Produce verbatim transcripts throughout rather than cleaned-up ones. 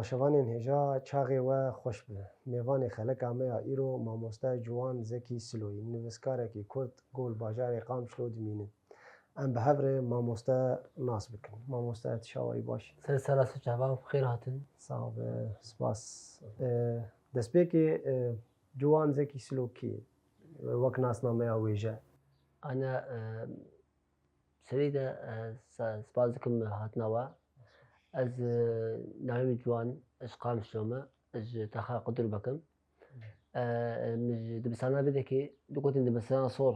Şivanên hêja, çaxê we xweş be. Mêvanê xeleka me ya îro mamoste Ciwan Zekî Siloyî, nivîskarekî kurd ku li bajarê Qamişlo dimînin. Em bi hev re mamoste nas bikin. Mamoste, tu çawa yî, baş î? Ser sera ser çava xêr hatin. Sağ be, spas. E, destpêkê, e, Ciwan Zekî Silo kî ye? Wek nasnameya wêje. Ana, e, serî de, e, sa-, spas dikim hatina we. Ez, e, navê min Ciwan, ez Qamişlo me, ez ji Texa Qudurbekim. E, min ji dibistana vê dekê, digotin dibistana sor.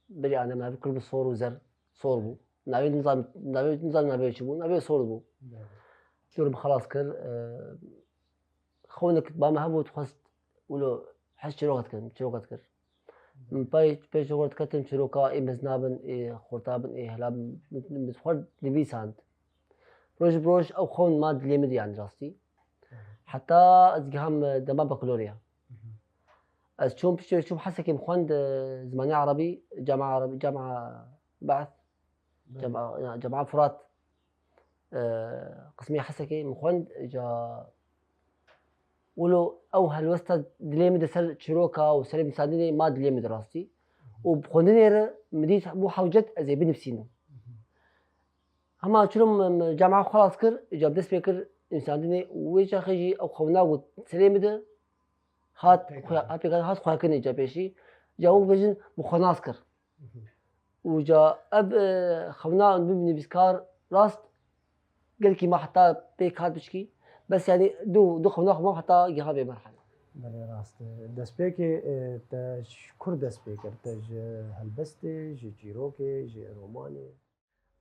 Berî ana me ev kir bi sor û zer, sor bû. Navê nizam, navê nizam navê çi bû, navê sor bû. Jor bi xelas kir, e, xewnek ba me hebû, dixwest wilo hez çîroka dikin, çîroka dikir. Min pey, pey çîroka diketim, çîroka ê mezin bin, ê xurta bin, ê hela bin, min, min xwe nivîsand. Roj bi roj ew xewn ma dilê min de, yani rastî. Heta ez giham, e, dema bakalorya. Ez çûm piştî çûm Hesekê min xwend, e, zimanê erebî, cama erebî, cama Behs. Cema, ya, Cema Furat, e, qismê Hesekê min xwend, ca wilo ew helwesta dilê min de ser çîroka û ser nivîsandinê ma dilê min de rastî. Û bi xwendinê re min dît bû hewcet ez ê binivîsînim. Hema çûm, em, cema xelas kir, ca bi dest pê kir nivîsandinê û wê çaxê jî ew xewna got serê min de hat Pêk xwe-, hat pêk hat xwekinê ca pêşî. Ca wek bêjin bi xwe nas kir. Û ca ev, e, xewna min bi nivîskar rast gelkî ma heta pêk hat biçkî. Bes yani du, du xewna xwe ma heta giha vê merhale. Belê rast e. Destpêkê, e, te ji kur dest pê kir? Te ji helbestê, ji çîrokê, ji romanê?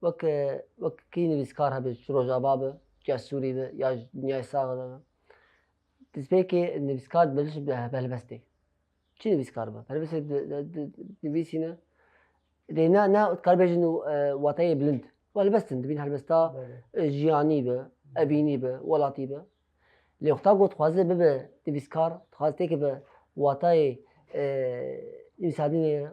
Wek, e, wek kî nivîskar hebe, ji Rojava be, ya Sûrî be, ya ji dinyayê sax de be. Destpêkê nivîskar dibêje bi helbestê. Çi nivîskar be? Helbestê di, di, di, nivîsîne. Lê ne, ne dikar bêjin û, e, watayê bilind. Û helbest in, dibîn helbesta, Belê. e, jiyanî be, evînî be, welatî be. Lê wexta ku dixwaze bibe nivîskar, dixwaze têke bi watayê, e, nivîsandinê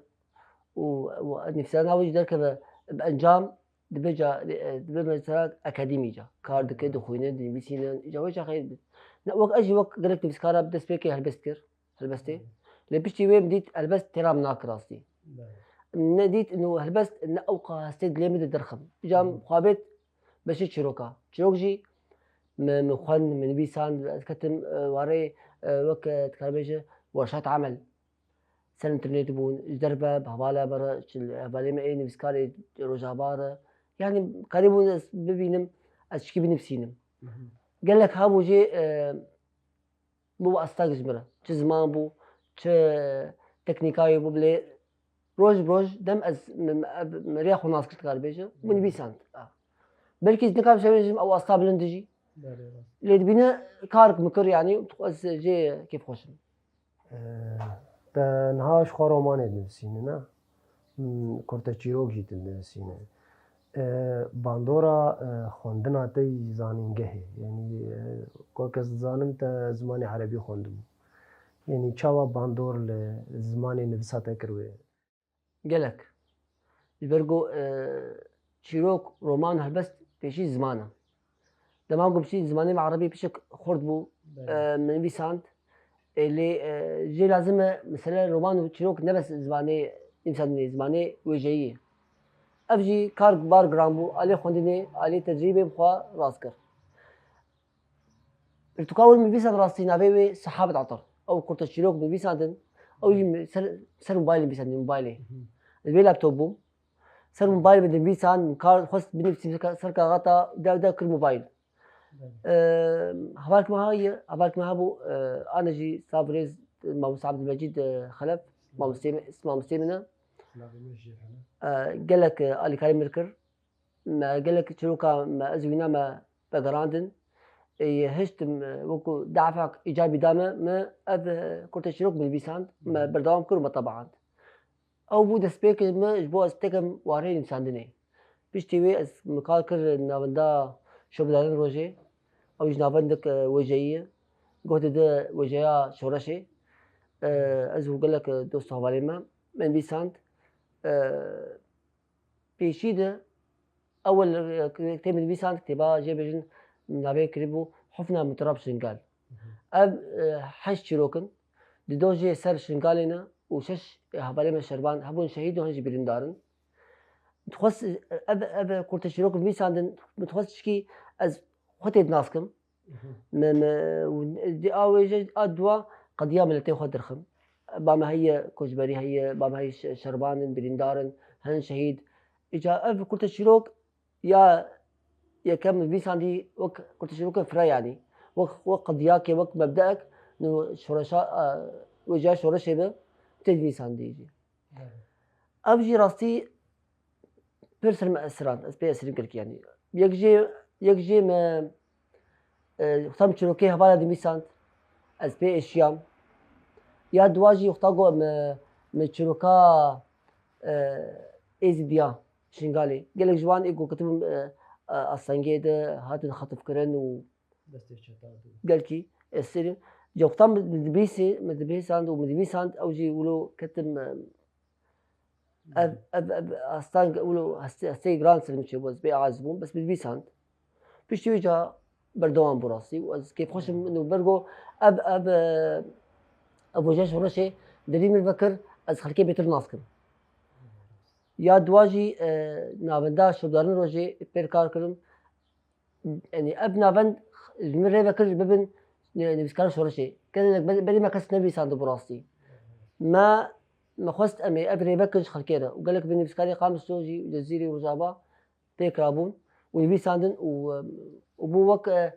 û, û nivîsandina wê jî derkeve bi encam, dibe ca, e, dibe mesela akademî ca. Kar dike, dixwîne, dinivîsîne, îca wê çaxê ne, wek ez jî wek gelek nivîskara bi destpêkê helbest kir, helbestê. Lê piştî wê min dît helbest têra min nakir rastî. Belê. Ne dît ino helbest ne ewqa hestê dilê min de derxim. Îca Hı hı. xwe bêt beşê çîroka. Çîrok jî min, min xwend, min nivîsand, ez ketim, e, warê, e, wek, e, dikar bêje, werşat emel. Ser înternetê bûn, ji derve, bi hevala me re, ji hevalê me ê nivîskarê Rojava re. Yani karîbûn ez bibînim, ez çikî binivîsînim. Hı hı. Gelek hebû jê, e, bû asta ji min re. Çi ziman bû, çi teknîkayê bû, lê roj bi roj dem ez m-, m-, ev, me rêya xwe nas kir, dikar bêje, bû Hı. nivîsand. Ah. Belkî ez nikarim şevê jim ew asta bilind jî. Belê, rast. Lê dibîne kar min kir, yani ez jê kêfxweş im. Ee, Te niha ji xwe romanê dinivîsîne, ne? Hmm, kurteçîrok jî dinivîsîne. Ee, bandora, e, xwendina te yî zanîngehê, yanî, e, ku kes dizanim te zimanê erebî xwendibû. Yanî çawa bandor li zimanê nivîsa te kir wê? Gelek. Ji ber ku, e, çîrok, roman, helbest pêşî ziman e. Dema ku piştî zimanê me erebî pişek xurt bû, Belê. e, min nivîsand. E, lê, e, jê lazim e, mesele roman û çîrok ne bes zimanê nivîsandinê, zimanê wêjeyî ye. Ev jî kar bar giran bû, alê xwendinê, alê tecrîbê bi xwe rast kir. Pirtûka wê min nivîsand rastî navê wê Sehabet Atir. Ew kurteçîrok min nivîsandin. Ew jî min ser, ser mobaylê nivîsandin, mobaylê. Mhm. Ez bê laptop bûm. Ser mobaylê min nivîsand, min kar xwest binivîsîm ser ka-, ser kaxata, dew dew kir mobayl. Belê. Eee, hevalek me ha ye, hevalek me hebû, eee, ane jî sav rêz, mamoste Abdülmecîd, eee, Xelef, Belê. mamostê min, mamostê min e. Silavê me jê hene. Eee, gelek, eee, alîkarî min kir. Me gelek çîroka me ez wîna me vegerandin. Ê, hiştim, e, wekî dafek îcabî da me, me ev, e, kurteçîrok binivîsand, me Hı. berdewam kir û me tebaand. Ew bû destpêkê me ji bo ez têkim warê nivîsandinê. Piştî wê ez min kar kir navenda Şobedanên Rojê. Ew jî navendek, e, wêjeyî ye. Gohdê di wêjeya şoreşê. E, ez û gelek, e, dost û hevalên me, me nivîsand. E, Pêşî de ewil, e, kitêbê nivîsand, kitêba jê bêjin navê kirî bû Hufna Mutirab Şingal. Ev, e, heşt çîrok in. Di do jê ser Şingalê ne û şeş, e, hevalê me Şerban hebûn şehîd û hin jî birîndar in. Dixwest, e, ev, ev kurteçîrok nivîsandin, min dixwest çikî ez xwe tê nas kim. Me, me, û di a wêje a dua qediya miletê xwe dirxim. Ba me heye koçberî heye, ba me heye şe-, şerban in, birîndar in, hin şehîd. Îca ev kurteçîrok ya yekem nivîsandî wek kurteçîrokê fire yanî. Wek, wek qediyakê, wek mebdeek, nu şoreşa, e, wêjeya şoreşê bi tê nivîsandî jî. Belê. Ev jî rastî pir ser me esirand, ez pê esirîm gelkî yanî. Yek jê, yek jê me, e, wexta min çîrokê hevala dinivîsand, ez pê êşiyam. Ya dua jî wexta got me, me çîroka, e, Êzidiya Şingalê. Gelek ji wan ê ku ketibûn, e, e, astengê de hatin xetifkirin û destê çetan tê. Gelkî esirîm. Ji wexta min dibîsî, min dibîsand û min dibîsand, ew jî wilo ketim, e, Ev, ev, ev asteng wilo hestê, hestê giran ser min çêbû, ez bê aciz bûm, bes min divîsand. Piştî wî ca berdewam bû rastî û ez kêfxweş im, min ber got, ev, ev, e, ev wêjeya şoreşê derî min vekir, ez xelkê bêtir nas kim. Ya dua jî, e, navenda şopdarên rojê pêr kar kirim. Yanî ev navend ji min rê vekir ji bibin, e, nivîskara şoreşê. Gelek be-, berî me kes nevîsandibû rastî. Me, me xwest em ê ev rê vekin ji xelkê re. Û gelek bi nivîskarê Qamişlo jî, Cezîrê û Rojava tê kirabûn û nivîsandin û, e, û bû wek, e,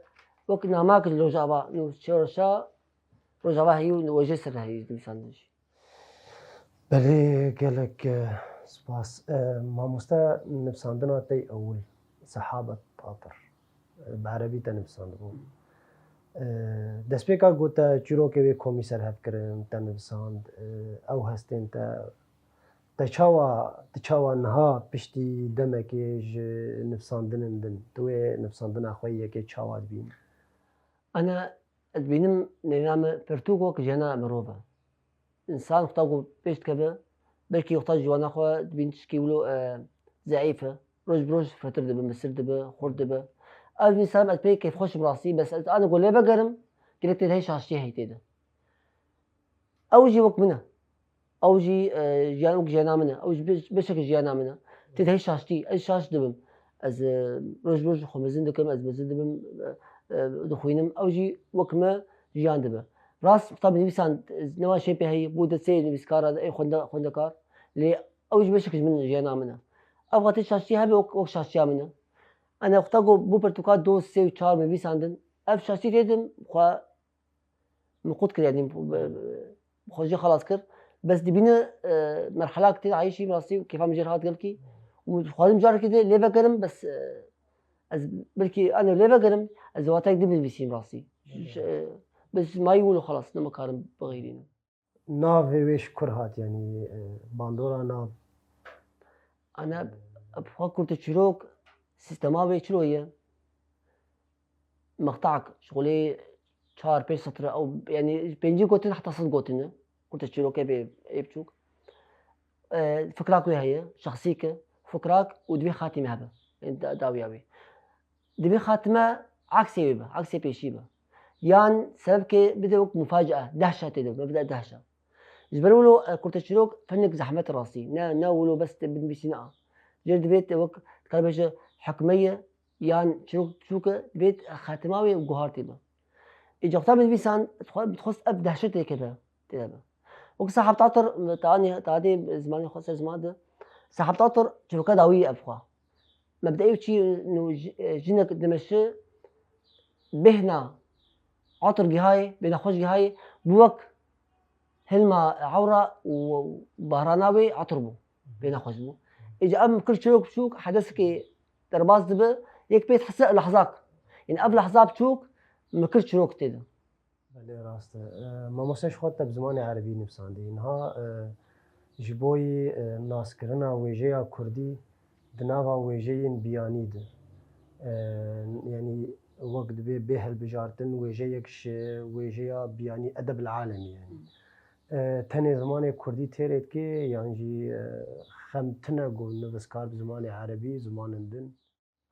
wek namak ji Rojava, nû şoreşa Rojava heyî û wêjê ser heyî nivîsandin jî. Belê, gelek, e, spas. E, mamoste, nivîsandina te yê ewil, Sehabet Tatir, e, bi erebî te nivîsandibû. E, destpêka ku te çîrokê wê komî ser hev kirin, te nivîsand, e, ew hestên te, te çawa, tu çawa niha piştî demekê ji nivîsandinên din, tu wê nivîsandina xwe yekê çawa dibînî? Ana, ez dibînim nêrîna me pirtûk wek jiyana mirov e. Însan wexta ku pêş dikeve, belkî wexta ji wana xwe dibîn tişkî wilo, e, zeîf e. Roj bi roj firtir dibe, misir dibe, xurt dibe. Ev însan ez pê kêfxweş im rastî, bes ez ana ku lê vegerim, gelek tê de hey şaştiyê hey tê de. Ew jî wek min e. Ew jî, e, jiyan wek jiyana min e. Ew jî beş-, beşek jiyana min e. Tê de hey şaştî, ez şaş dibim. Ez, e, roj roj xwe mezin dikim, ez mezin dibim, e, e, dixwînim. Ew jî wek me jiyan dibe. Rast, wexta min nivîsand, ez newa şê pê heyî, bû destê nivîskara, ê xwende-, xwendekar. Lê ew jî beşek ji min jiyana min e. Ev xatir şaştî hebe wek, wek şaştiya min e. Ana wexta ku bû pirtûka do, sê û çar min nivîsandin, ev şaştî tê de xwe min qut kir, yanî, bi, bi, xwe jê xelas kir. Bes dibîne, e, merhelak tê de ayîşî, rastî kêfa min jê re hat gelkî. Û dixwazim carekê de lê vegerim, bes, e, ez belkî, ano, lê vegerim, ez watek din binivîsîm rastî. Ş-, e, bes mayî wilo xelas, nema karim bixêrînim. Navê wê ji kur hat, yanî, e, bandora nav? Ana, xwe kurteçîrok, sîstema wê çilo ye? Meqtak, şixulê çar pênc setre, ew, yanî pêncî gotin heta sed gotin e. Kurteçîrokê bê ê biçûk. E, fikrak wê heye, şexsîk e, fikrak û divê xatîme hebe. Yanî da-, dawiya wê. Divê xatime aksê wê be, aksê pêşî be. Yan sebebkê bide wek mufacaa, dehşe tê de, mebda dehşe. Ji ber wilo, e, kurteçîrok fenek zehmet rastî. Ne, ne wilo bes te binivîsî ne. Jê divê te wek, dikare bêje hikme ye, yan çîrok çûk e, divê xatima wê guhar tê be. Îca wexta binivîsan, dixwe-, dixwest ev dehşet tê keve, tê de be. Wek Sahab Tatir, tanî, tadê zimanê xwe ser ziman de. Sahab Tatir çîroka dawî ye ev xwe. Mebdeyê çi, nû ji-, jinek dimeşi bêhna atir gihayê, bêhna xweş gihayê, bi wek hilma ewra û bahrana wê atir bû. Bêhna xweş bû. Îca em kir çîrok biçûk, hedesekê derbas dibe, yek pê dihese lehzak. Yanî ev lehza biçûk min kir çîrok tê de. Belê, rast e. E, mamoste, ji xwe te bi zimanê erebî nivîsandî. Niha, e, ji bo yî, e, naskirina wêjeya kurdî di nava wêjeyên biyanî de, e, yanî wek dibê bê hilbijartin wêjeyek ji wêjeya biyanî edeb el alemî yanî. E, tenê zimanê kurdî têrê dikê yan jî, e, xem tune ku nivîskar bi zimanê erebî, zimanên din?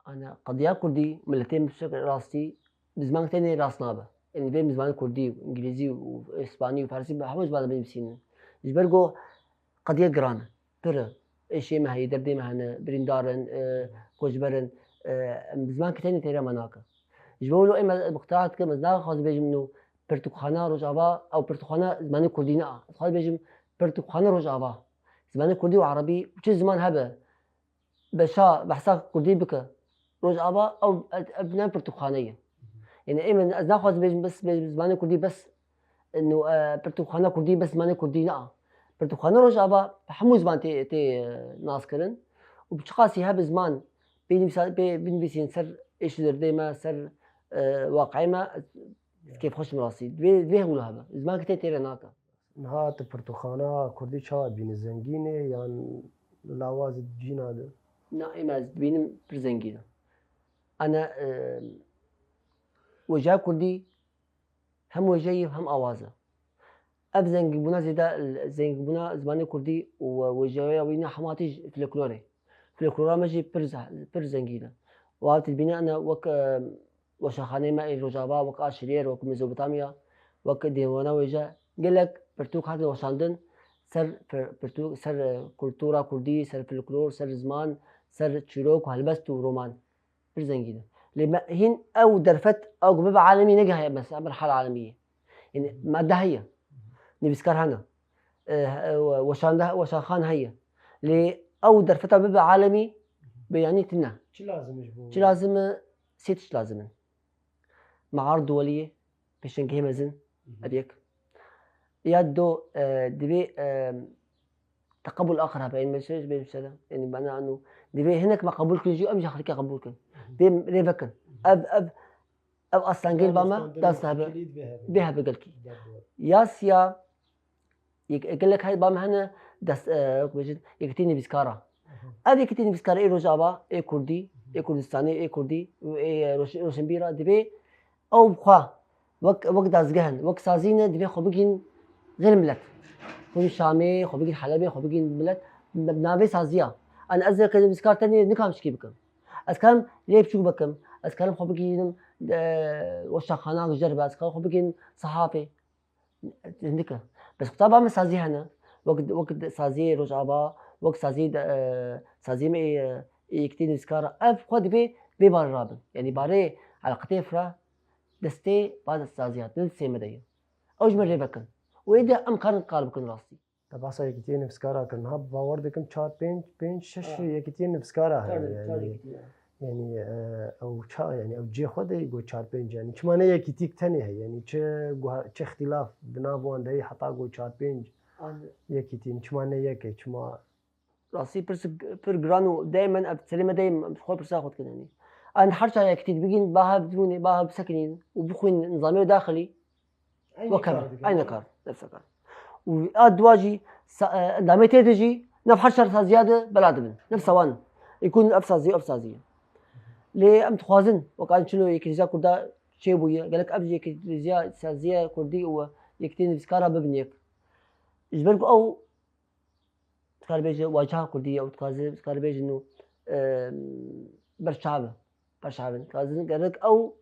Ana, qediya kurdî, miletê min bi şek-, rastî bi ziman tenê rast nabe. Yanî vê bi zimanê kurdî, îngilîzî û îspanî û farsî, bi hemû zimanan binivîsînin. Ji ber ku qediye giran e, pir e. Êşê me heye, derdê me hene, birîndar in, e, koçber in, e, em bi zimankî tenê têra me nake. Ji bo wilo ê me muqtera dikim, ez naxwazim bêjim no pirtûkxana Rojava, ew pirtûkxana zimanê kurdî ne. Ez dixwazim bêjim pirtûkxana Rojava. Zimanê kurdî û erebî û çi ziman hebe, beşa behsa kurdî bike. Rojava ew, ev ne pirtûkxane ye. Yanî ê min, ez naxwazim bêjim bes, bêjim zimanê kurdî bes. Ino, e, pirtûkxana kurdî bes zimanê kurdî ne. Pirtûkxana Rojava bi hemû ziman tê, tê, e, naskirin. Û bi çiqasî hebe ziman pê nivîsa-, pê binivîsîn ser êş û derdê me, ser, e, waqiê me, ez kêfxweş im rastî. Divê, divê hewla hebe. Ziman ki tê têre nake. Niha tu pirtûkxana kurdî çawa dibînî? Zengîn e yan lawaz e cîna de? Na, ê me ez dibînim pir zengîn e. Ana, e, wêjeya kurdî hem wêje ye hem awaz e. Ev zengînbûna zêde, zengînbûna zimanê kurdî û wêjeya wî ne hema tî ji folklorê. Folklora me jî pir ze-, pir zengîn e. Û ev tu dibîne ene wek, e, weşanxaneyê me ê Rojava, wek Aşîriyê, wek Mezopotamya, wek dêwana wêje, gelek pirtûk hatin weşandin ser pir-, pirtûk, ser, e, kultura kurdî, ser folklor, ser ziman, ser çîrok û helbest û roman. Pir zengîn e. Lê me hîn ew derfet, ew ku bibe alemî negihaye mesela merhala alemiyê. Yanî made heye. Nivîskar hene. E, e, weşande-, weşanxan heye. Lê ew derfeta bibe alemî, beyanî tune. Çi lazim e ji bo? Çi lazim e? Sê tişt lazim in. Mear duweliyê, pêşengehê mezin, Hı hı. ev yek. Ya do, e, divê, e, teqebul axir hebe, yanî mesela, bê mesela, yanî bana anu, divê hinek me qebul kirin jî, em jî xelkê qebul kirin. Hı hı. Bê rê vekin. Hı hı. Ev, ev, ev astengel ba me, Danûstandin dest hebe, kilîd bê hebe. Bê hebe gelkî. Derdor. Ya siya, yek-, gelek hey ba me hene, dest, e, wek bêjin, yekîtî nivîskara. Hı hı. Ev yekîtî nivîskara ê Rojava, ê Kurdî, Hı hı. ê Kurdistanê, ê Kurdî, û ê Roş-, Roşenbîra divê ew bi xwe wek, wek dezgeh in, wek sazî ne, divê xwe bigihîn gel milet. Xwe bigihîn Şamê, xwe bigihîn Helebê, xwe bigihîn milet, bi navê saziya. An ez ê nivîskar tenê nikim şikî bikim. Ez karim lê biçûk bikim, ez karim xwe bigihînim, e, weşanxana Hiljer be, ez karim xwe bigihînim sehafê. Hindik e. Bes quta ba me sazî hene, wek, wek saziyê Rojava, wek saziyê de, e, saziyê me ê, e, ê yekîtî nivîskara. Ev xwe divê vê barê rabin. Yanî barê eleqetê fira destê ba saziya, ne destê me de ye. Ew ji me rê vekin. Û ê de em karin kar bikin rastî. Te behsa yekîtiyê nivîskara kir. Niha bawer dikim çar, pênc, pênc, şeş Ha. yekîtiyê nivîskara hene. Tabii, Yani, tabii ki ya. Yani, e, ew ça, yani ew cihê xwe de got çar pênc, yani çima ne yekîtîk tenê heye? Yani çi guha-, çi îxtîlaf di nav wan de heye heta got çar pênc An- yekîtî? Çima ne yek e? Çima Rastî pirsik pir giran û daymen ev serê me dayim xwe pirsa xwe dikin, yani. An her çar yekîtî dibigîn, ba hev dirûnê, ba hev bisekinîn û bixwîn nizamê daxilî. Eynî Wek kar hev, dikin, eynî ha? Kar, nefse kar. Û a dua jî sa-, e, endamê tê de jî, nav her çar saziya de bela dibin. Nefsa wan. Îkun ev sazî, ev sazî. Lê em dixwazin, wek an çilo yekîtiya Kurda çêbûye, gelek ev jî yekîtiya saziya Kurdî û yekîtiya nivîskara bibin yek. Ji ber ku ew dikar bêje waca Kurdî, ew dikar, dikar bêje nû, e, berçav e. Paşavin. Dixwazin gerek ew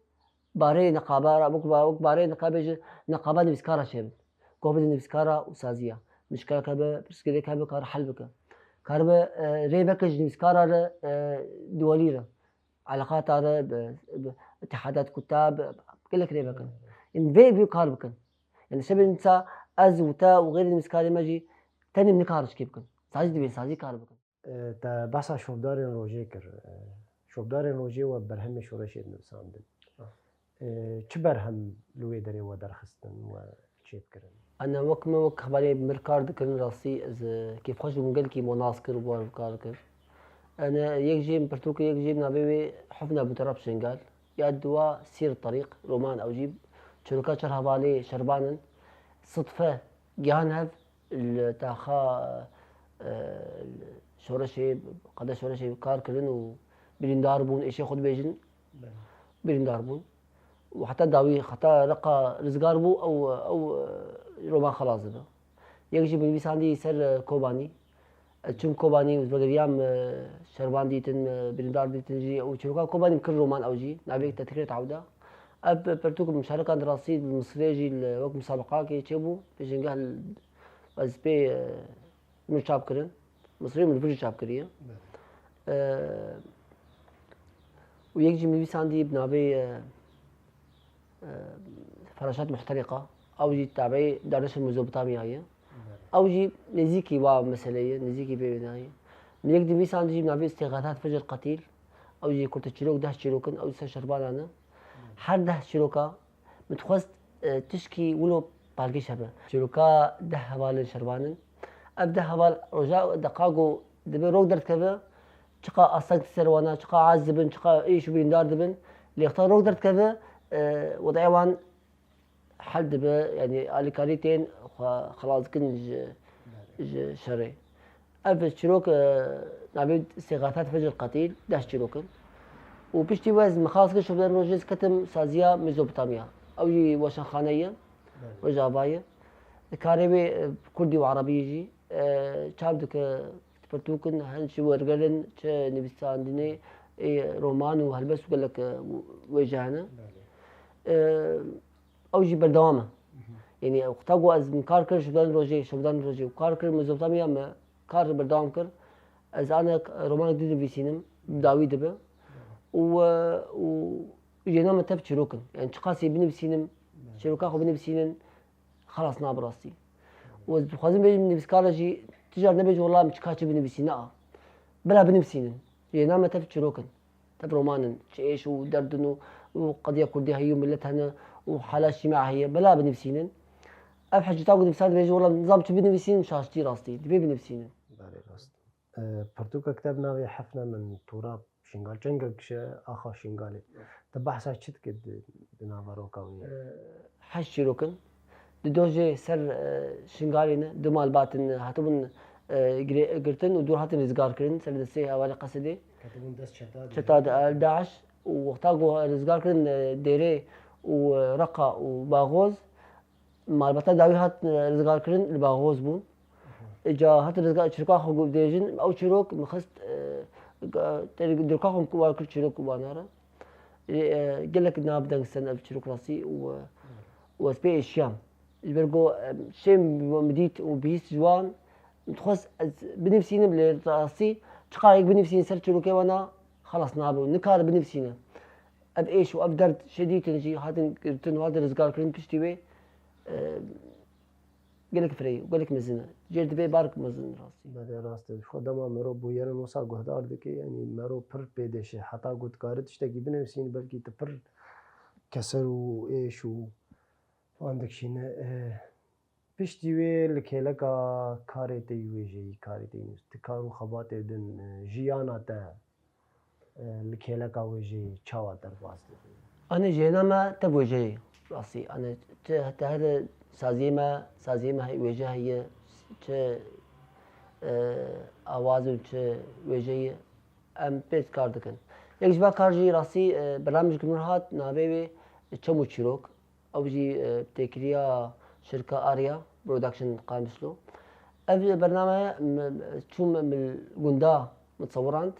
barê niqaba re, wek ba-, wek barê niqabê ji niqaba nivîskara çêbin. Ku bidin nivîskara û saziya. Mişkilek hebe, pirsgirêk hebe, kar hel bike. Karibe, e, rê veke ji nivîskara re, e, duwelî re. Eleqata re, bi, bi îtihadat kutab, gelek rê vekin. Yanî vê, vê kar bikin. Yanî şebê nisa ez û te û xêrê nivîskarê me jî tenê nikarin şikê bikin. Sazî divê, sazî kar bikin. E, te behsa şopdarên rojê kir. E, şopdarên rojê we berhemê şoreşê dinivîsandin. Ah. E, çi berhem li wê derê we derxistin, we çêdikirin? Ana wek min, wek hevalê min kar dikirin, rastî ez, e, kêfxweş bûm, gelkî me nas kir û wan kar kir. Ana yek jî min pirtûkê, yek jî min navê wê Hufna Butarap Şingal. Ya dua Sîr Terîq, roman, ew jî çîroka çar hevalê Şerban in. Sidfe gihan hev, li taxa, e, şoreşê, qede şoreşê kar kirin û birîndar bûn, êşê xwe dibêjin, Belê. Birîndar bûn. Û heta dawî, heta reqa rizgar bû, ew, ew, e, roman xelas dibe. Yek jî min nivîsandî ser, e, Kobanî. Ez çûm Kobanî û vegeriyam, e, Şerban dîtin, e, birîndar dîtin jî û çîroka Kobanî min kir roman ew jî. Navê Te Tikrê Tawda. Ev pirtûk muşarikan di rastî li Misirê jî li wek musabeqakê çêbû, pêşî geh li, ez pê, e, min çap kirin. Misirê min li vir jî çap kiriye. E, û yek jî min nivîsandî bi navê, e, e, Feraşat Muhterîqa. Ew jî tabeî Dardişa Mezopotamyayê. Ew jî nêzîkî wa meseleyê, nêzîkî vê wênayê. Min yek nivîsandî jî bi navê Îstîxasat Fecr Qetîl. Ew jî kurteçîrok, deh çîrok in, ew jî ser şervanan e. Her deh çîroka min dixwest, e, tişkî wilo balkêş hebe. Çîroka deh hevalên şervan in. Ev deh heval roja deqa ku dibe rok derdikeve, çiqa asteng ser wana, çiqa aciz dibin, çiqa êş û birîndar dibin. Lê wexta rok derdikeve, e, wedayê wan hel dibe, yanî alîkarî tên xwe xelas dikin ji, ji şerê. Ev çîrok, e, navê Îstîxasat Fecr Qetîl, deh çîrok in. Û piştî wê ez min xelas kir, şovedan rojê ez ketim saziya Mezopotamya. Ew jî weşanxane ye, Rojava ye. Karê wê, e, kurdî û erebî jî, e, çap dike, pirtûk in, hin çi werger in, çi nivîsandinê, ê, roman û helbest û gelek, e, wêje hene. E, Ew jî berdewam e. Yanî wexta ku ez min kar kir, şovedan rojê, şovedan rojê û kar kir, Mezopotamya me kar berdewam kir. Ez anek romanek dî dinivîsînim, bi dawî dibe. Û, e, û jêna me tev çîrok in. Yanî çiqasî binivîsînim, çîroka xwe binivîsînin, xelas nabe rastî. Û ez dixwazim bêjim nivîskara jî, tu car nebêje, wela min çika çi binivîsî, na. Bila binivîsînin. Jêna me tev çîrok in. Tev roman in. Çi êş û derd in û, û qediya kurdî heye û milet hene û hala îctîma heye. Bila binivîsînin. Ev hecîta ku nivîsar dibêje, wela nizam çi binivîsînim, şaştî rastî. Divê binivîsînin. Belê rast. E, pirtûkek te bi navê Hefne Min Turab Şingal. Çengek ji axa Şingalê. Te behsa çi dike di, di naveroka wî? E, heşt çîrok in. Di do jê ser, e, Şingalê ne, du malbat in, hatibûn, e, girê-, girtin û dûr hatin rizgar kirin, ser destê hevalê Qesedê. Ketibûn dest çeta de. Çeta de, e, DAIŞ. Û wexta ku rizgar kirin, e, Dêrê û, e, Reqa û Baxoz, malbata dawî hat, e, rizgar kirin, li Baxoz bûn. Îca hat rizgar çîroka xwe ku dibêjin, ew çîrok min xist, e, ga-, te-, dîroka xwe min war kir çîrok wana re. Ê, e, gelek nav deng sen ev çîrok rastî û, e, û ez pê êşiyam. Ji ber ku, e, şêm min dît û bihîst ji wan, min dixwest ez binivîsînim, lê rastî çiqa yek binivîsînim ser çîrokê wana, xelas nabe û nikare binivîsîne. Ev êş û ev derd şê dîtin jî hatin girtin û hatin rizgar kirin piştî wê, e, gelek fireh, gelek mezin e. Jêr divê bar mezin rastî. Belê rast e. Xwe dema mero bûyerên wisa guhdar dike, yanî mero pir pê dêşe. Heta ku dikare tiştekî binivîsîn, belkî tu pir keser û êş û wan dikişîne. E, piştî wê li kêleka karê te yî wêjeyî, karê te yî nivîs-, ti kar û xebatê din, e, jiyana te, e, li kêleka wêjeyî çawa derbas dibe? Anê jêna me tev wêjeyê rastî. Anê çi te here saziyê me, saziyê me hey-, wêje heye, çi, e, awaz û çi wêjeyê em pê kar dikin. Yek ji van kar jî rastî, e, bernamej min hat, navê wê Çem û Çîrok. Ew jî, e, têkiliya şirka Arya Production Qamişlo. Ev bername me, me, çûm min gunda min sewirand.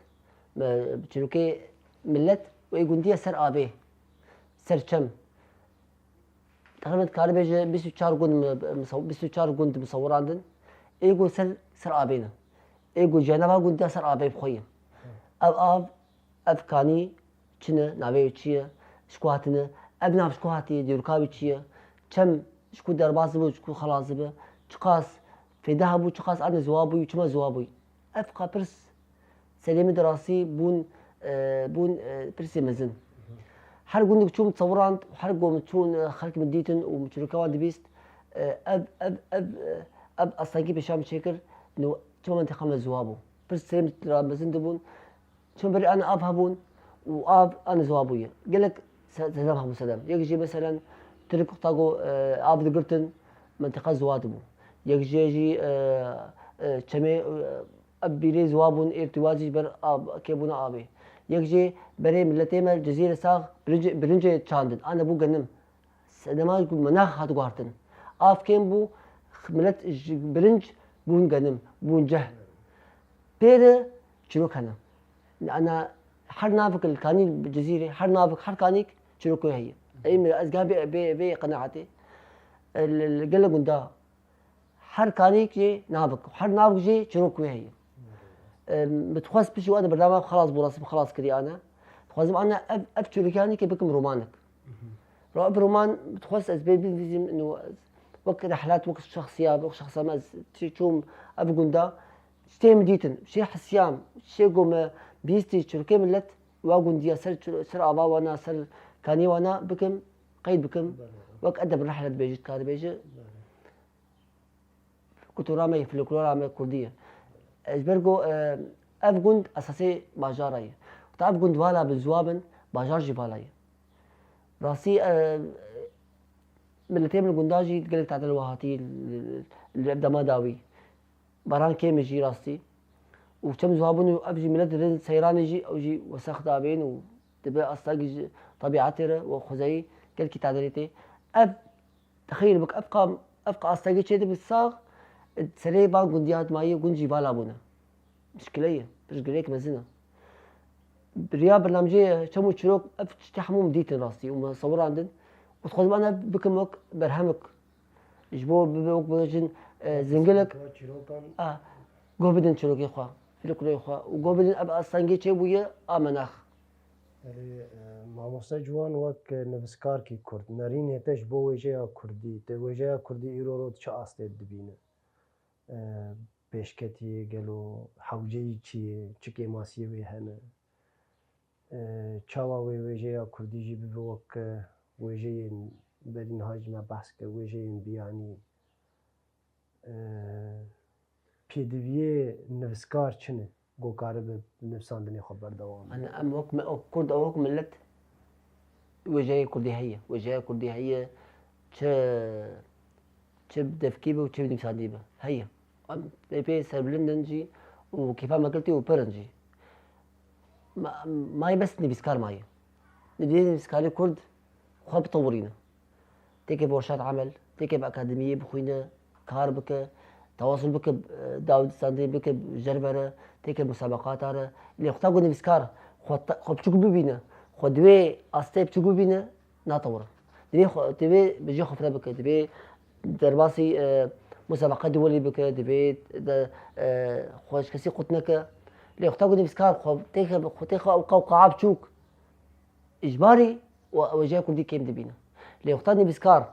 Me çîrokê milet û ê gundiye ser avê, ser çem. Teqrîben dikare bêje bîst û çar gund mi, mi sew-, bîst û çar gund mi sewirandin. Ê gund ser, ser avê ne. Ê gund jêna va gundiya ser avê bi xwe ye. Ev av, ev kanî çi ne, navê wê çi ye, ji ku hatine, ev nav ji ku hatiye, dîroka wî çi ye, çem ji ku derbas dibe, ji ku xelas dibe, çiqas fêde hebû, çiqas ane ziwa bûyî, çima ziwa bûyî. Ev qe pirs serê min de rastî bûn, e, bûn, e, pirsê mezin. Her gundek çûm sewirand, her ku min çûn, e, xelk min dîtin û min çîroka wan dibîst, e, ev, ev, ev, e, ev astengî pêşa min çêkir, no, çima menteqa me ziwa bû. Pirs serê min ra mezin dibûn. Çimberî an av hebûn û av an ziwa bûye. Gelek se-, sedem hebû sedem. Yek jî meselen Tirk wexta ku, e, av digirtin, menteqa ziwa dibû. Yek jê jî, e, e, çemê, e, ev bîrê ziwa bûn, êr tiwazî ji ber av, kêbûna avê. Yek jî berê miletê me Cizîrê Sax birinc-, birincê çandin, an hebû genim. Sedema ku menax hat guhartin. Av kêm bû, milet ji birinc bûn genim, bûn ceh. Pêre çîrok hene. Ana her navek li kanî Cizîrê, her navek, her kanîk çîrok wê heye. Ey min, ez geh bê, bê, bê qenaetê. E, li, li gelek gunda her kanîk jî navik, her navik jî çirok wê heye. E, min dixwest piştî wan berdama xelas bû, rastî xelas kirî ane. Dixwazim ane ev, ev çirokê anî ke bikim romanek. Ro ev roman dixwest ez bê binivîsim, ino ez wek rehlet, wek şexsiya, wek şexsa me ez çi-, çûm ev gunda. Ştê min dîtin, ştê hesiyam, ştê ku me bîstî çirokê millet, wa gundiya ser çir-, ser ava wana, ser kanî wana bikim, qeyd bikim. Belê. Wek edeb rehlet bêjî, dikare bêjî. Belê. Kultura me ye, folklora me kurdî ye. Ji ber ku, e, ev gund esasê bajara ye. Ta ev gund vala bin, ziwa bin, bajar jî vala ye. Rastî, e, miletê min li gunda jî gelek tadil wa hatî li, li dema dawî. Baran kêm e jî rastî. Û çem ziwa bûn û ev jî milet dirin seyranê jî, ew jî wesex dabên û dibe astagî ji tebîetê re û xwezayî gelkî tadilê tê. Ev Texeyil bik, ev qa, ev qa astagî çê dibe sax, serê van gundiya dimayî gund jî vala bûne. Mişkile ye, pirsgirêk mezin e. Bi riya bernamcê Çem û Çirok ev tiştê hemû min dîtin rastî û min sewirandin. Û dixwazim ana bikim wek berhemik. Ji bo bibe wek bibêjin, e, zingilek. Çîrokan. A, guh bidin çirokê xwe, folklorê xwe û guh bidin ev astengê çêbûye a menax. Erê, e, mamoste Ciwan, wek nivîskarkî kurd, nerînê te ji bo wêjeya kurdî, te wêjeya kurdî îro rot çi astê dibîne? E, pêşketiyê gelo hewceyî çi ye, çi kêmasiyê wê hene? E, çawa wê wêjeya kurdî jî bibe wek wêjeyên berî niha jî me behs kir, wêjeyên biyanî? E, pêdiviyê nivîskar çi ne? Ku karibe nivîsandinê xwe berdewam bike. Em wek mi-, wek kurd, ew wek milet wêjeyê kurdî heye. Wêjeya kurdî heye. Çi, çi bi devkî be û çi bi nivîsandî be. Heye. Em pê pê serbilind in jî û kêfa me girtî û pir in jî. Ma-, mayê bes nivîskar mayê. Divê nivîskarê kurd xwe bitewirîne. Têkê bi weşan emel, têkê bi akademiyê bixwîne, kar bike, tewasul bike, e, dawî standê bike, jer vere, têkê musabeqata re. Lê xwe ta ku nivîskar xwe ta-, xwe biçûk bibîne, xwe di wê astê biçûk bibîne, natewire. Divê xwe, divê bi jê xwe fireh bike, divê derbasî, e, musabeqa duwelî bike, divê de, e, xwe ji kesî qut neke. Lê xwe ta ku nivîskar xwe têxe, xwe têxe ew qew qeya biçûk, îcbarî û wêjeya kurdî kêm dibîne. Lê wexta nivîskar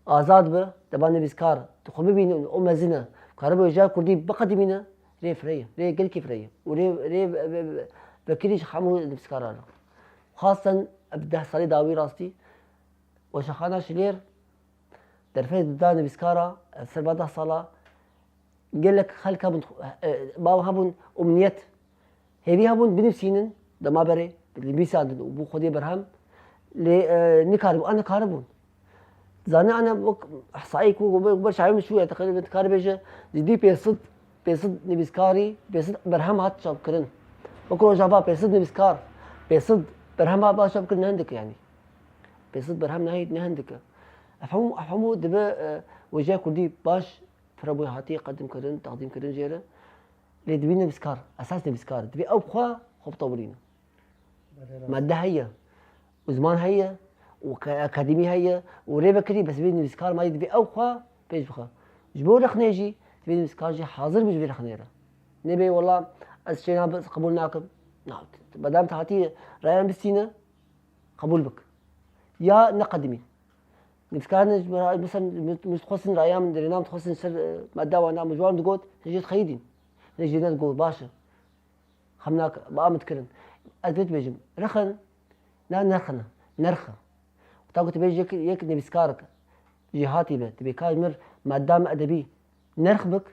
azad be, deba nivîskar dixwe bibîne û mezin e, karibe wêjeya kurdî biqedimîne, rê fireh e, rê gelkî fireh e û rê, rê ve-, ve-, ve-, vekirî ji hemû nivîskaran e. Xasen ev deh salê dawî rastî, Weşanxana Şilêr derfet da nivîskara, ev ser va deh sala, gelek xelk hebûn, e, baw hebûn, umniyet, hêvî hebûn binivîsînin, dema berê, nivîsandin û bû xwedê berhem, lê, e, nikaribûn, an nikaribûn. Zanî ana wek ihsaî ku ber, ber çavê min çûye, teqrîben dikaribêje, ji dî pênc sed, pênc sed nivîskarî, pênc sed berhem hat çapkirin. Wek Rojava pênc sed nivîskar, pênc sed berhem hat çapkirin, ne hindik e yanî. Pênc sed berhem ne, ne hindik e. Ev hemû, ev hemû dibe, e, wêjeya kurdî baş fireh bûye, hatiye qedimkirin, teqdîmkirin jê re. Lê divê nivîskar, esas nivîskar, divê ew xwe, xwe bitewirîne. Belê, rast. Madde heye, uzman heye, û ke-, akademî heye, û rêvekirî, bes divê nivîskar mayî divê ew xwe pêş bixe. Ji bo rexnê jî, divê nivîskar jî hazir be ji vê rexnê re. Nebê wela ez çêna qebûl nakim. Na, madem te hatî rayan bistîne, qebûl bik. Ya neqedimî. Nivîskarin, mesela, min dixwestin raya min dirêna, min dixwestin ser, e, madda wana, min ji wan digot, hê jê dixeyidîn. Hê jê ne digot, baş e. Xem nak, ba min dikirin. Ez vê dibêjim, rixin, na nerxin e, nerx e. Ta ku tu bêjî yek, yek nivîskarek jêhatî be, tu bê ka ji mir madda min edebî nerx bik,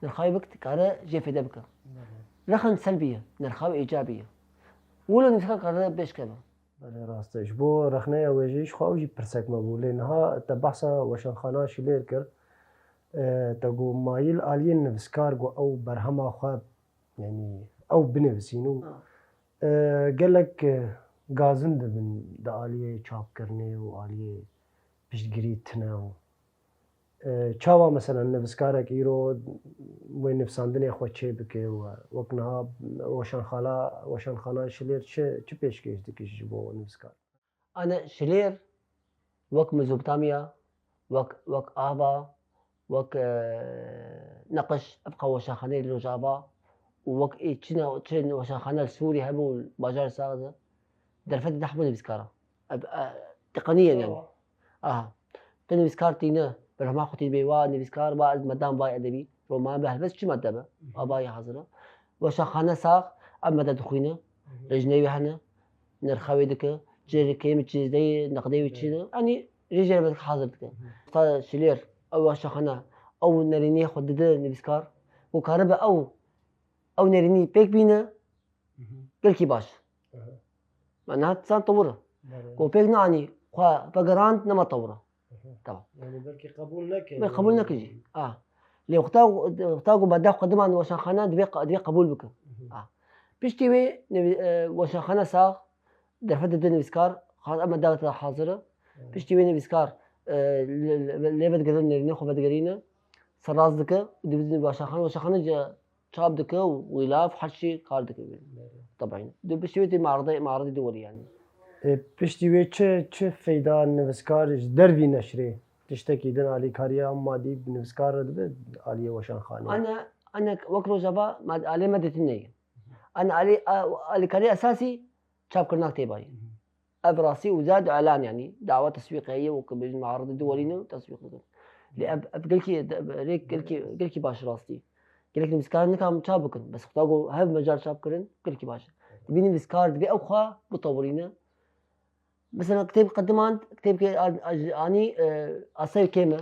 nirxayî bik, dikare jê fêde bike. Rixin selbî ye, nirxa wê îcabî ye. Wilo nivîskar kare pêşkeve. Belê, rast e. Ji bo rexneya wêjeyî ji xwe ew jî pirsek me bû. Lê niha te behsa Weşanxana Şilêr kir. E, te got mayîl aliyên nivîskar ku ew berhema xwe, yanî ew binivîsîn û, Ha. e, gelek, e, gazin dibin di aliyê çapkirinê û aliyê piştgirî tune û E, çawa mesela nivîskarek îro wê nivîsandinê xwe çê bike û wek niha weşanxala-, weşanxana Şilêr çi, çi pêşkêş dike ji bo nivîskar? Ana şilêr wek Mezopotamya, wek, wek Ava, wek, e, Neqiş, ev qe weşanxaneyê li Rojava û wek ê çi ne, çi weşanxane li Sûrî hebû, bajarê Sax de, derfetê de hemû nivîskar e. Ev, e, teqenî ye yani. Aha. Tu nivîskar tîne, berhema xwe tîne bê wa nivîskar, wa ez medan vay edebî, roman be, helbet çi made be, a vayê hazir e. Weşanxane Sax, ev made dixwîne, rêjneyê wê hene, nirxa wê dike, çêrê kêm çi deyê, nexdê wê çi de, yanî rêjê helbet hazir dike. Usta Şilêr, ew weşanxane, ew nerîniyê xwe dide nivîskar, ku karibe ew, ew nerînî pêk bîne, gelkî baş. Aha. Me niha dizan tewir e. Belê. Ku pêk neanî xwe vegerand, nema tewir e. Aha. Tamam. Yani belkî qebûl neke. Belkî qebûl neke jî. Ah. Lê wexta, wexta ku me da xwe diman weşanxane, divê, divê qebûl bike. Ah. Piştî wê nivî-, e, weşanxane Sax, derfet dide nivîskar, xwe em davet hazir e. Piştî wê nivîskar, e, lê, lê, lê vedigerin, nerînê xwe vedigerîne, serrast dike û dibidin weşanxane, weşanxane çap dike û wîlav her çî kar dike. Belê. Tebî. Di piştî wê tê mearidê, mearidê dî werî yani. E, piştî wê çi, çi feyda nivîskar ji dervî neşrê? Tiştekî din alîkariya madî bi nivîskar re dibe aliyê weşanxaneyê? Ana, ana wek Rojava mad-, alê me dîtin neyê. Ana alî, a, alîkariya esasî çapkirina kitêba ye. Ev rastî û zad elan, yanî dawa teswîqê ye, wek bêjin mearidê dî werîne û teswîq dikin. Lê ev, ev gelkî, ev rêk gelkî, gelkî baş rastî. Gelek nivîskar nikan çap bikin. Bes xweda ku hev mecal çap kirin, gelkî baş e. Divê nivîskar, divê ew xwe bitewirîne. Mesela kitêb qediman, kitêbke an-, an-, anî, e, asayê kêm e.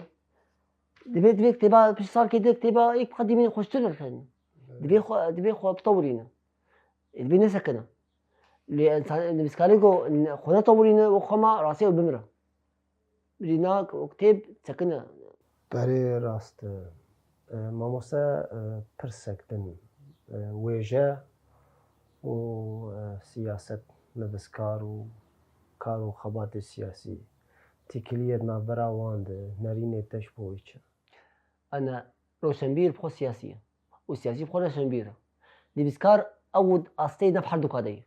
Divê, divê kitêba pişt salkê di kitêba yek qedîmî xweştir derxin. Divê xwe, divê xwe bitewirîne. Divê nesekine. Lê însan, nivîskarê ku xwe netewirîne, wek xwe ma rastî ew bimire. Rîna û kitêb sekine. Berê rast e. E, mamoste, e, pirsek din. E, wêje û, e, siyaset, nivîskar û kar û xebatê siyasî. Têkiliyê di navbera wan de, nerînê te ji bo wî çi? Ana, roşenbîr bi xwe siyasî ye. Û siyasî bi xwe roşenbîr e. Nivîskar ew asteyê nav her du ka de ye.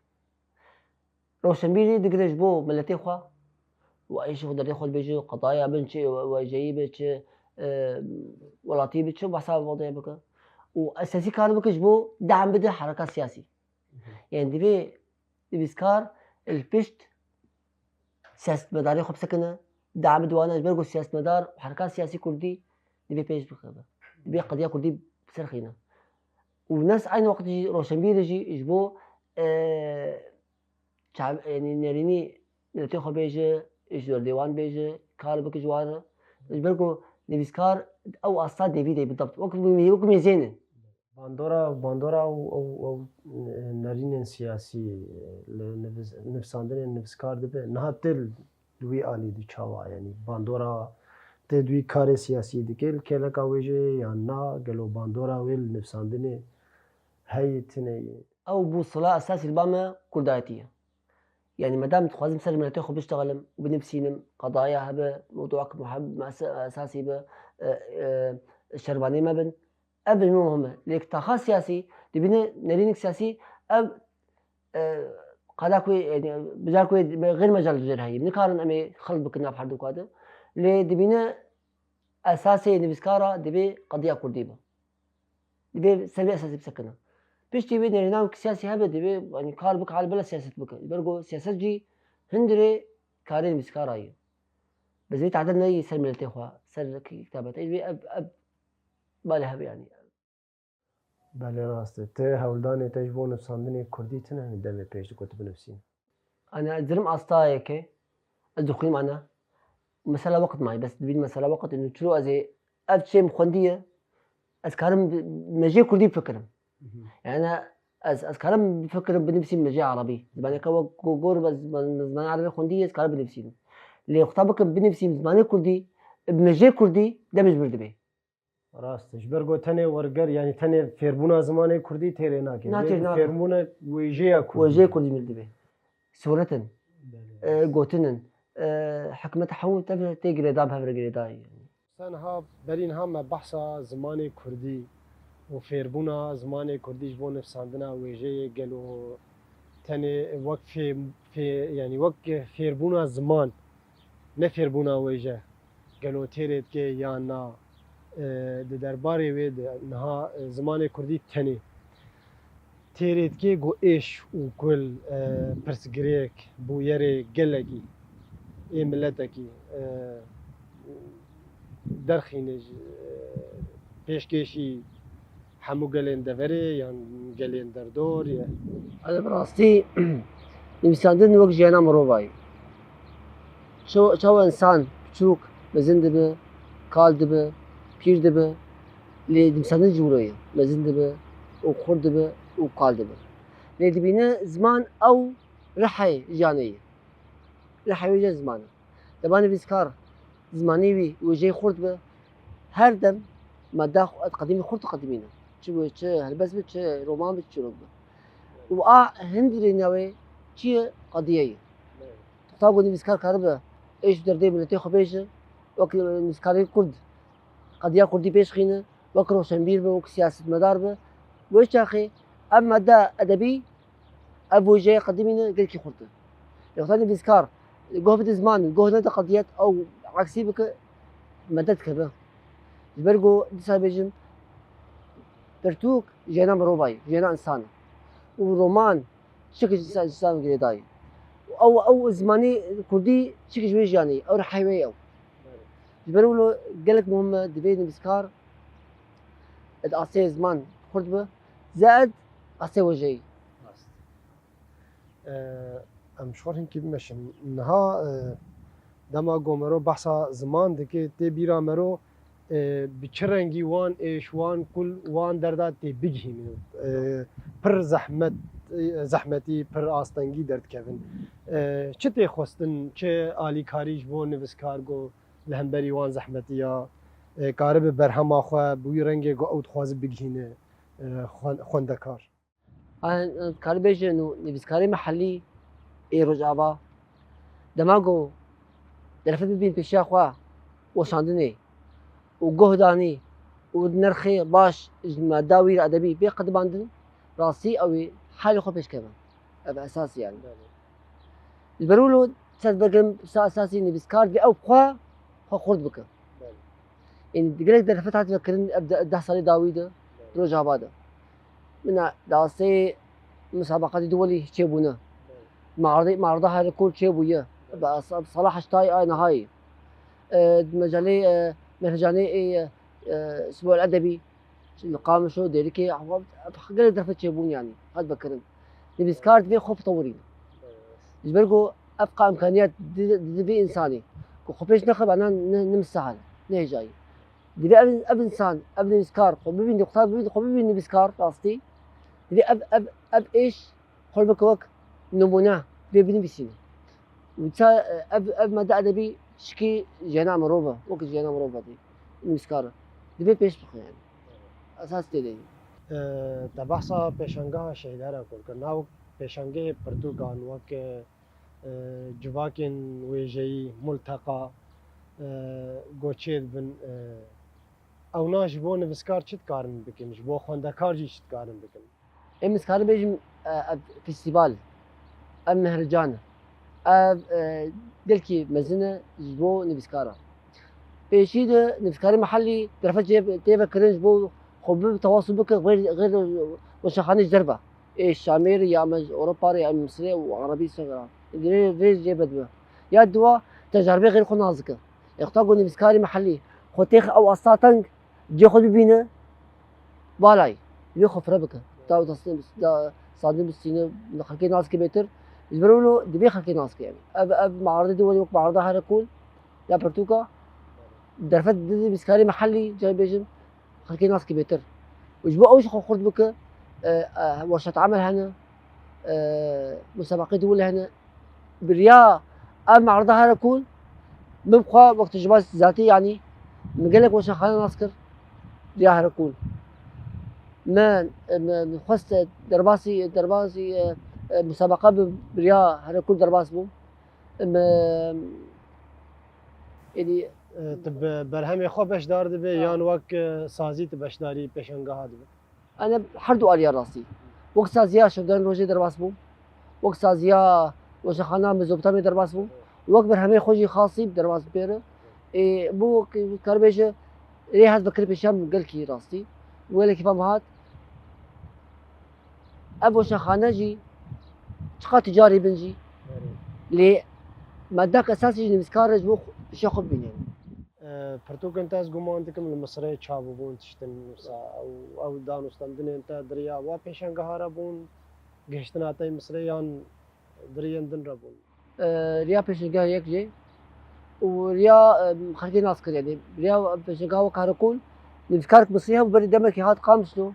Roşenbîrî digire ji bo miletê xwe û êşî xwe derdê xwe dibêje, qedaya bin çi, wêjeyî bi çi, e, welatî bi çi, behsa wadaya bike. Û esasî kar bike ji bo dehm bide hereka siyasî. Yani divê nivîskar li pişt siyasetmedarê xwe bisekine, dehm bide wana, ji ber ku siyasetmedar û hereka siyasî kurdî divê pêş bixe. Divê qediya kurdî bi ser xîne. Û nefs aynî wext jî roşenbîrê jî ji bo, e, çav-, yanî nerînî miletê xwe bêje, ji derdê wan bêje, kar bike ji wan re. Ji ber ku nivîskar ew asta devî de bidabt. Wek, wek mêzên e. Bandora, bandora ew, ew, ew, e, nerînên siyasî, e, li nivîs-, nivîsandinên nivîskar dibe. Niha tu li wî alî dî çawa, yanî bandora tu di wî karê siyasî dikê li kêleka wê jî yan na? Gelo bandora wê li nivîsandinê heye, tune ye? Ew bûsila esasî li ba me kurdayetî ye. Yani madem dixwazim ser miletê xwe biştexelim û binivîsînim, qedaya hebe, mewduak muheb-, mes-, esasî be, e, e, şervanê me bin, ev benim muhim e. Lê taxa siyasî, dibîne nerînik siyasî, ev, e, qada ku, yani, bicar ku xêr mecal jêr heye. Nikarin em ê xelit bikin nav her du ka de. Lê dibîne esasê nivîskara divê qediya kurdî be. Divê ser vê esasî bisekine. Piştî wê nerîna wek siyasî hebe, divê, yanî, kar bike, hal bela siyaset bike. Ji ber ku siyaset jî hundirê karê nivîskara ye. Bi zî tadil neyê ser miletê xwe, ser ki-, kitabet. Divê ev, ev balê hebe, yanî. Belê rast e. Ti hewldanê te ji bo nivîsandinê kurdî tune, demê pêş de ku tu binivîsî? Ana, ez dirim asta yekê, ez dixwînim ana. Mesela weqt mayî, bes dibînim mesela weqt, û çilo ez ê ev çêm xwendiye, ez karim bi-, mejê kurdî bifikirim. Mhm. Yani ez, ez karim bifikirim, binivîsim mejê erebî. Zimaneke wek go-, gor, ez ziman-, zimanê erebî xwendiye, ez karim binivîsim. Lê wexta bikim binivîsim zimanê kurdî, bi mejê kurdî, demê ji min dibê. Rast e. Ji ber ku tenê werger, yanî tenê fêrbûna zimanê kurdî têrê nake. Na, têrê nake. Fêrbûna wêjeya kurdî. Wêjeyê kurdî min dibê. Sûretin, belê, e, gotin in, e, hikmet hemû tev tê girêdan, bi hev re girêdayî. Sen ha, berî niha me behsa zimanê kurdî û fêrbûna zimanê kurdî ji bo nivîsandina wêjeyê gelo tenê wek fê-, fê-, yanî wek fêrbûna ziman, ne fêrbûna wêje. Gelo têrê dike yan na? E, di derbarê wê de niha, e, zimanê kurdî tenê têrê dike ku êş û kul, e, pirsgirêk, bûyerê gelekî ê miletekî, e, derxîne ji, e, pêşkêşî hemû gelên deverê yan gelên derdor ye. Ev bi rastî nivîsandin wek jiyana mirovayê. Çawa, çawa însan piçûk mezin dibe, kal dibe, pîr dibe, lê nivîsandin ji wilo ye. Mezin dibe û xurt dibe û kal dibe. Lê dibîne ziman ew rihê jiyanê ye. Rihê wê jî ziman e. Dema nivîskar zimanê wî wêjeyê xurt be, her dem mada xwe-, qedîmî xurt diqedimîne. Çi wê, çi helbest be, çi roman be, çi çîrok be. Û a hundirê navê çi ye? Qediye ye. Wexta ku nivîskar karibe êş û derdê miletê xwe bêje, wek nivîskarê kurd qediya kurdî pêş xîne, wek roşenbîr be, wek siyasetmedar be, wê çaxê ev mada edebî, ev wêjeyê qedimîne gelkî xurt e. Lê wexta nivîskar goh bide ziman, goh nede qediyet, ew eksî bike, mada dikeve. Ji ber ku dîsa bêjin, pirtûk jiyana mirovayê, jiyana însan e. Û roman çi ji însan, însan girêdayî. Ew, ew zimanê kurdî çi ji wê jiyanê, ew rihê wê ye ew. Ji ber wilo gelek muhim e, divê nivîskar di astê ziman xurt be, zêde astê wêjeyî. Rast. E, em ji xwe hinkî bimeşin. Niha, e, dema ku mero behsa ziman dike, tê bîra mero, e, bi çi rengî wan êş, wan kul, wan derda tê bigihîne. E, pir zehmet, e, zehmetî, pir astengî derdikevin. E, çi tê xwestin, çi alîkarî ji bo nivîskar ku li hemberî wan zehmetiya, e, karibe berhema xwe bi wî rengê ku ew dixwaze bigihîne, e, xwen-, xwendekar. An, an, karî bêjin û nivîskarê mehellî ê Rojava, dema ku derfet bibîn pêşiya xwe weşandinê û guhdanî û di nirxê baş ji mada wî re edebî bê qedimandin, rastî ew ê halê xwe pêş kevin. Ev esas e yani. Belê. Ji ber wilo ser vekirin sa esasî nivîskar divê ew xwe, xwe xurt bike. Belê. Ên gelek derfet hatiye kirin ev de-, deh salê dawî de, Belê. Rojava de. Mina di astê musabaqatê duwelî çêbûne. Belê. Maardê, maarda Herekol çêbûye. Belê. Bi as-, sala heştayê a nihayê. E, di mecalê, e, mehrecanê, e, e, Sibol Edebî, li Qamişlo, Dêrikê, gelek derfet çêbûn yanî, hat vekirin. Nivîskar divê xwe bitewirîne. Ji ber ku ev qa imkaniyet di, di, divê însanî ku xwe pêş nexe, bana ne, ne mistehal, ne hêjayî. Divê ev, ev însan, ev nivîskar xwe bibîne, qutar bibîne, xwe bibîne nivîskar rastî. Divê ev, ev, ev êş xwe bike wek nimûne, divê binivîsîne. Û ça, ev, ev mada edebî şikî jiyana mirov e, wek jiyana mirov e, nivîskar e. Divê pêş bixe yani. Esas tê de ye. E, te behsa pêşangeha Şehîd Herekol kir. Nav pêşangehê pirtûkan wek, e, civakên wêjeyî, multeqa, e, ku çêdibin, e, ewna ji bo nivîskar çi dikarin bikin, ji bo xwendekar jî çi dikarin bikin? Em nivîskarî bêjin, e, ev festîval, ev mehrecan, ev, e, gelkî mezin e ji bo nivîskara. Pêşî de nivîskarê mehellî derfet jê tê vekirin ji bo xwe bi tewasul bike xêr, xêr weşanxanê ji derve. Ê Şamê re ya me ji Ewropa re ya Misirê û Erebî ser re. Rê, rê jê vedibe. Ya diwa tecarbê xêr xwe nas dike. Ê wexta ku nivîskarê mehellî xwe têxe ew asta teng, cê xwe bibîne, balayî, divê xwe fireh bike. Ta da, da, sandin bistîne, xelkê nas ke bêtir. Ji ber wilo divê xelkê nas ke yani. Ev, ev maarde de were wek maarda Herekol ya pirtûka. Derfet dide nivîskarê mehellî, carî bêjin, xelkê nas ke bêtir. Û ji bo ew jî xwe xurt bike, e, e, werşet emel hene, e, musabaqê dû hene. Bi riya ev maarda Herekol, min bi xwe wek tecrûba zatî, yanî min gelek weşanxane nas kir, riya Herekol. Min, min xwest derbasî, derbasî, e, e, musabaqa bi, bi riya Herekol derbas bûm. Min, êdî E, tu bi berhemê xwe beşdar dibe Ha. yan wek, e, sazî tu beşdarî pêşangeha dibe? Ene her du aliya rastî. Wek saziya Şevdan Rojê derbas bûm. Wek saziya weşanxana Mezopotamya derbas bû. Wek berhemê xwe jî xasî derbas bi pê re. Ê, bû ki-, karibêje rê hez vekir pêşiya min gelkî rastî. Wê lekî fam hat. Ev weşanxane jî çiqa ticarê bin jî. Lê medak esasî jî nivîskar e ji bo xwe, pêşiya xwe bibîne. E, pirtûkên te ez guman dikim li Misirê çap bûbûn tiştin wisa ew, ew danûstendinên te di riya wa pêşengeha re bûn, gihiştina te yê Misirê yan di riyên din re bûn? E, riya pêşengeha yek jê û riya, e, xelkê nas kir, yanî riya pêşengeha wek Karakol, nivîskarek Misirî hebû, berî demekê hat Qamişlo,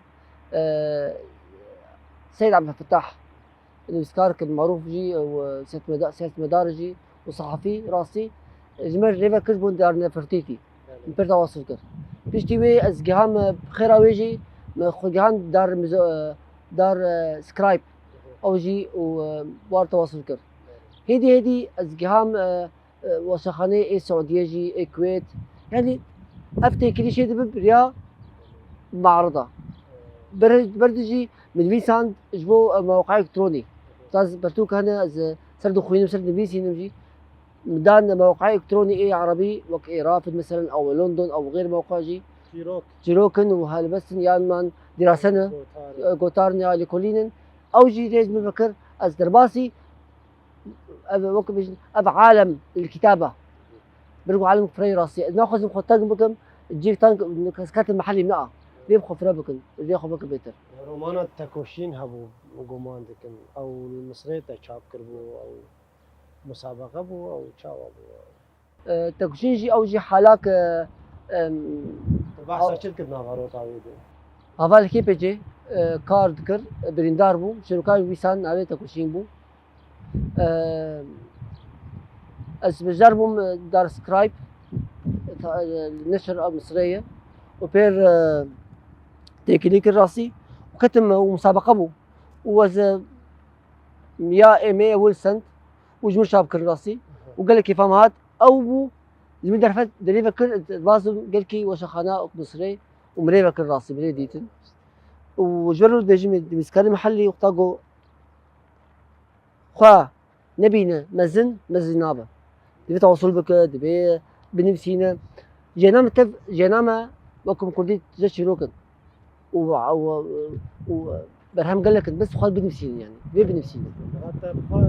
e, Seyid Ebdulfetah, nivîskarek marûf jî û siyasetmeda-, siyasetmedar jî û sehafî rastî, ji me rê vekir ji bo darine Fertîtî. Min pir tawasûl kir. Piştî wê ez giham, e, xêra wê jî, min xwe gihand dar mizo-, e, dar, e, Scribe. Ew jî û, e, war tewasûl kir. Hêdî hêdî ez giham, e, e, weşanxaneyê ê Siûdiyê jî, ê Kuwêt. Yanî ev têkilî şê dibe bi riya me'rida. Ber, ber di jî min nivîsand ji bo, e, mewqeya elektronî. Saz pertûk hene, ez, e, ser dixwînim, ser dinivîsînim jî. Min dan mewqeya elektronî ê erebî, wek ê Rafid meselen, ew London, ew xêr mewqeya jî. Çîrok. Çîrok in û helbest in, yan man dîrase ne, Gotar. E, gotar ne, ya lêkolîn in. Ew jî rê ji min vekir, ez derbasî, ev, wek bêjin, ev alem li kitaba. Bir ku alem firey rastî. Ez naxwazim xwe teng bikim, cî teng, ez ketim mehelî min a. Vê bi xwe fire bikin, rê xwe bikin bêtir. Romana Tekoşîn hebû, guman dikim. Ew li Misirê te çap kiribû, ew musabeqe bû, ew çawa bû? E, Tekoşîn jî, ew jî halak, e, em, Tu behsa çi dikir naverota wê de? Hevalekê pêçê, e, kar dikir, e, birîndar bû. Şirokayê wîsan navê Tekoşîn bû. E, ez bejar bûm, e, dar Scribe, e, ta-, e, neşir a Misirê ye. Û pêr, e, têkilî kir rastî. Û ketim, e, û musabeqe bû. Û ez, e, ya êmê ewil send û ji min çap kir rastî. Û gelekî fam hat. Ew bû, ji min derfet derê vekir, dibazim gelkî weşanxana Misirê û min rê vekir rastî, min rê dîtin. Û ji ber wê dibêjim, nivîskarê mehellî wexta got, xwe nebîne mezin, mezin nabe. Divê tewasûl bike, divê binivîsîne. Jêname tev, jêname wek min kurdî tije çîrok in. Û, û, û berhem gelek in. Bes xwe binivîsînin yanî. Divê binivîsînin. Te bi xwe,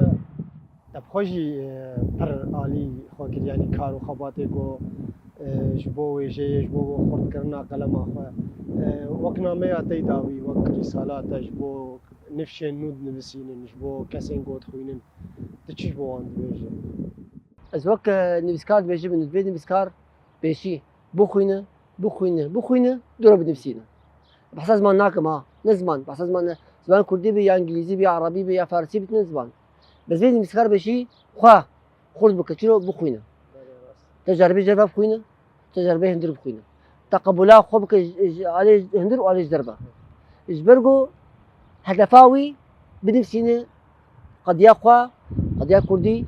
te bi xwe jî, e, pir alî xwe kir, yanî kar û xebatê ku, e, ji bo wêjeyê, ji bo xurtkirina qelema xwe. E, wek nameya te yê dawî, wek rîsala te ji bo nifşên nû dinivîsînin, ji bo kesên ku dixwînin, tu çi ji bo wan dibêjî? Ez wek, e, nivîskar dibêjim, min divê nivîskar pêşî bixwîne, bixwîne, bixwîne, dû re binivîsîne. Behsa ziman nakim ha, ne ziman, behsa ziman ne. Ziman kurdî be, ya îngilîzî be, ya erebî be, ya farsî be, ne ziman. Bes vê nivîskar pêşî xwe xurt bike, çilo bixwîne. Te caribê cerba bixwîne. Te caribê hundir bixwîne. Te qebûla xwe bike ji, ji alê hundir û alê ji derve. Ji ber ku hedefa wî binivîsîne qediya xwe, qediya kurdî,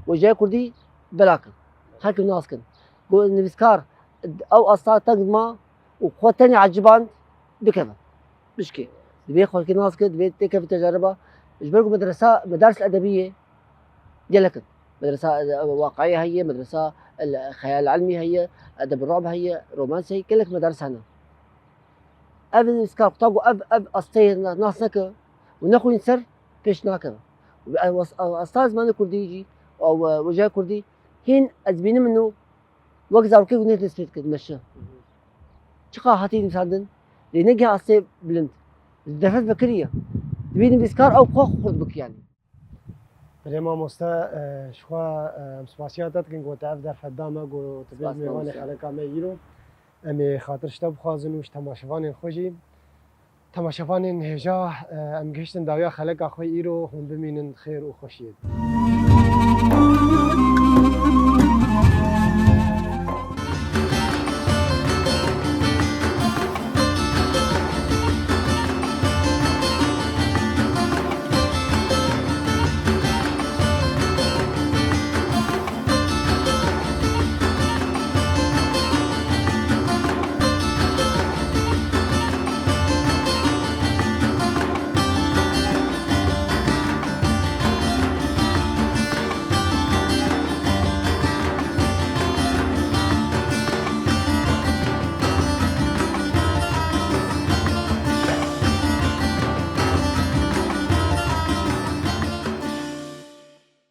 wêjeya kurdî bela kin. Xelk nas kin. Ku nivîskar ew asta teng ma û xwe tenê eciband bikeve. Bişkê. Divê xelkê nas kin, divê têkeve tecariba. Ji ber ku medresa, medars edebiyê gelek in. Medresa, e, waqiî heye, medresa, e, xeyal ilmî heye, edeb ru'b heye, romans heye, gelek medars hene. Ev nivîskar quta ku ev, ev asteyê na-, nas neke û nexwîn ser pêş nakeve. Û ev as-, ev asta zimanê kurdî jî, ew, e, wêjeya kurdî hîn ez bînim min û wek zarokê ku nêt destpê dikir meşe. Çiqa hatî nivîsandin, lê ne geh astê bilind. Derfet vekirî ye. Divê nivîskar ew xwe xurt bik yanî. Belê mamoste, e, ji xwe, e, em spasiya te dikin ku te ev derfet da me, ku tu bê mêvanê xeleka me îro. Em ê xatir ji te bixwazin û ji temaşevanên xwe jî. Temaşevanên hêja, e, em gihiştin dawiya xeleka xwe îro, hûn bimînin xêr û xweşiyê.